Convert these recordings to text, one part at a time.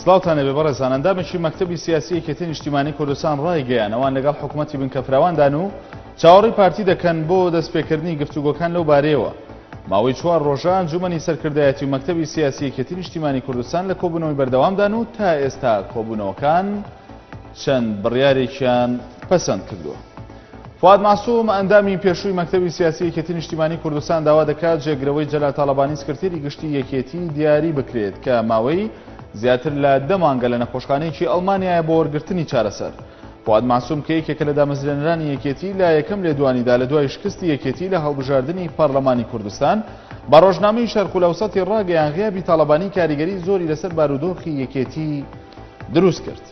سڵاوتان لێبێ بەڕێزان ئەندامێکی مەکتەبی سیاسی یەکێتی نیشتیمانی کوردستان ڕایگەیان ئەوان لەگەڵ حکوومەتی بنکەفراواندان و چاوەڕی پارتی دەکەن بۆ دەستپێکردنی گفتوگۆکان لەو بارەیەوە ماوەی چوار ڕۆژە ئەنجومەنی سەرکردایەتی و مەکتەبی سیاسی یەکێتی نیشتیمانی کوردستان لە کۆبوونەوەی بەردەوامدان و تا ئێستا کۆبوونەوەکان چەند بڕیارێکیان پەسەند کردووە. فواد مەعسوم ئەندامی پێشووی مەکتەبی سیاسی یەکێتی نیشتیمانی کوردستان داوا دەکات جێگرەوەی جەلال تاڵەبانی سکرتێری گشتی یەکێتی دیاری بکرێت کە ماوەی زیاتر لە دە مانگە لە نەخۆشخانەیەکی ئەڵمانیایە بۆ وەرگرتنی چارەسەر. فواد مەعسوم کە یەکێکە لە دامەزرێنەرانی یەکێتی لە یەکەم لێدوانیدا لە دوای شکستی یەکێتی لە هەڵبژاردنی پەرلەمانی کوردستان بە ڕۆژنامەی شەرقولئەوسەتی ڕاگەیان غیابی تاڵەبانی کاریگەری زۆری لەسەر بارودۆخی یەکێتی دروست کرد.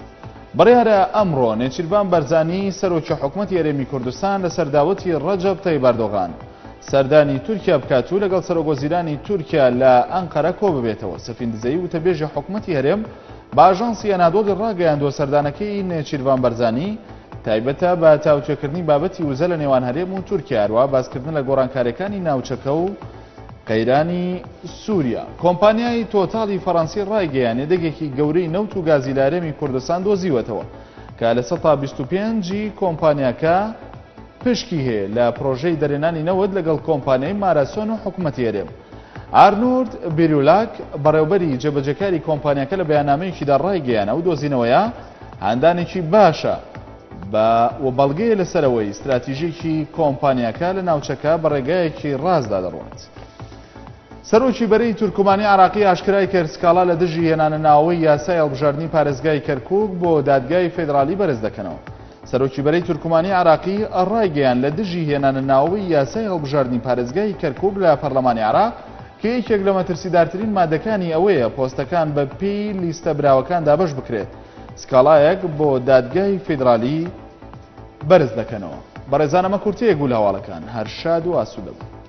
بڕیارە ئەمڕۆ نێچیرڤان بەرزانی سەرۆکی حکومەتی هەرێمی کوردستان لەسەر داوەتی ڕەجەب تەیب ئەردۆغان سەردانی تورکیا بکات و لەگەڵ سەرۆکوەزیرانی تورکیا لە ئەنقەرە کۆببێتەوە. سەفین دزەیی وتەبێژی حکومەتی هەرێم بە ئاژانسی ئەنادۆڵی ڕاگەیاندووە سەردانەکەی نێچیرڤان بەرزانی تایبەتە بە تاوتوێکردنی بابەتی وزە لە نێوان هەرێم و تورکیا هەروەها باسکردن لە گۆڕانکاریەکانی ناوچەکە و قەیرانی سووریا. کۆمپانیای تۆتاڵی فەڕەنسی ڕایگەیاند یەدەگێکی گەورەی نەوت و گازی لە هەرێمی کوردستان دۆزیوەتەوە کە 25% ی کۆمپانیاکە پشکی هەیە لە پرۆژەی دەرێنانی نەوت لەگەڵ کۆمپانیای ماراسۆن و حکومەتی هەرێم. ئارنۆرد بیرولاک بەڕێوبەری جێبەجێکاری کۆمپانیاکە لە بەیاننامەیەکیدا ڕایگەیان ئەو دۆزینەوەیە هاندانێکی باشە بە و بەڵگەیە لەسەر ئەوەی ستراتیژێکی کۆمپانیاکە لە ناوچەکە بە ڕێگایەکی ڕاستدا دەڕوات. سەرۆکی بەرەی تورکمانی عراقی ئاشکرای کرد سکاڵا لە دژی هێنانە ناوەوەی یاسای هەڵبژاردنی پارێزگای کەرکوک بۆ دادگای فیدرالی بەرز دەکەنەوە. سەرۆکی بەرەی تورکمانی عراقی ڕایگەیان لە دژی هێنانە ناوەوەی یاسای هەڵبژاردنی پارێزگای کەرکوک لە پەرلەمانی عراق کە یەکێک لە مەترسیدارترین مادەکانی ئەوەیە پۆستەکان بە پێی لیستە براوەکان دابەش بکرێت سکاڵایەک بۆ دادگای فیدرالی بەرز دەکەنەوە. بەڕێزان ئەمە کورتەیەک بوو لە هەواڵەکان. هەر شاد و ئاسوودە بن.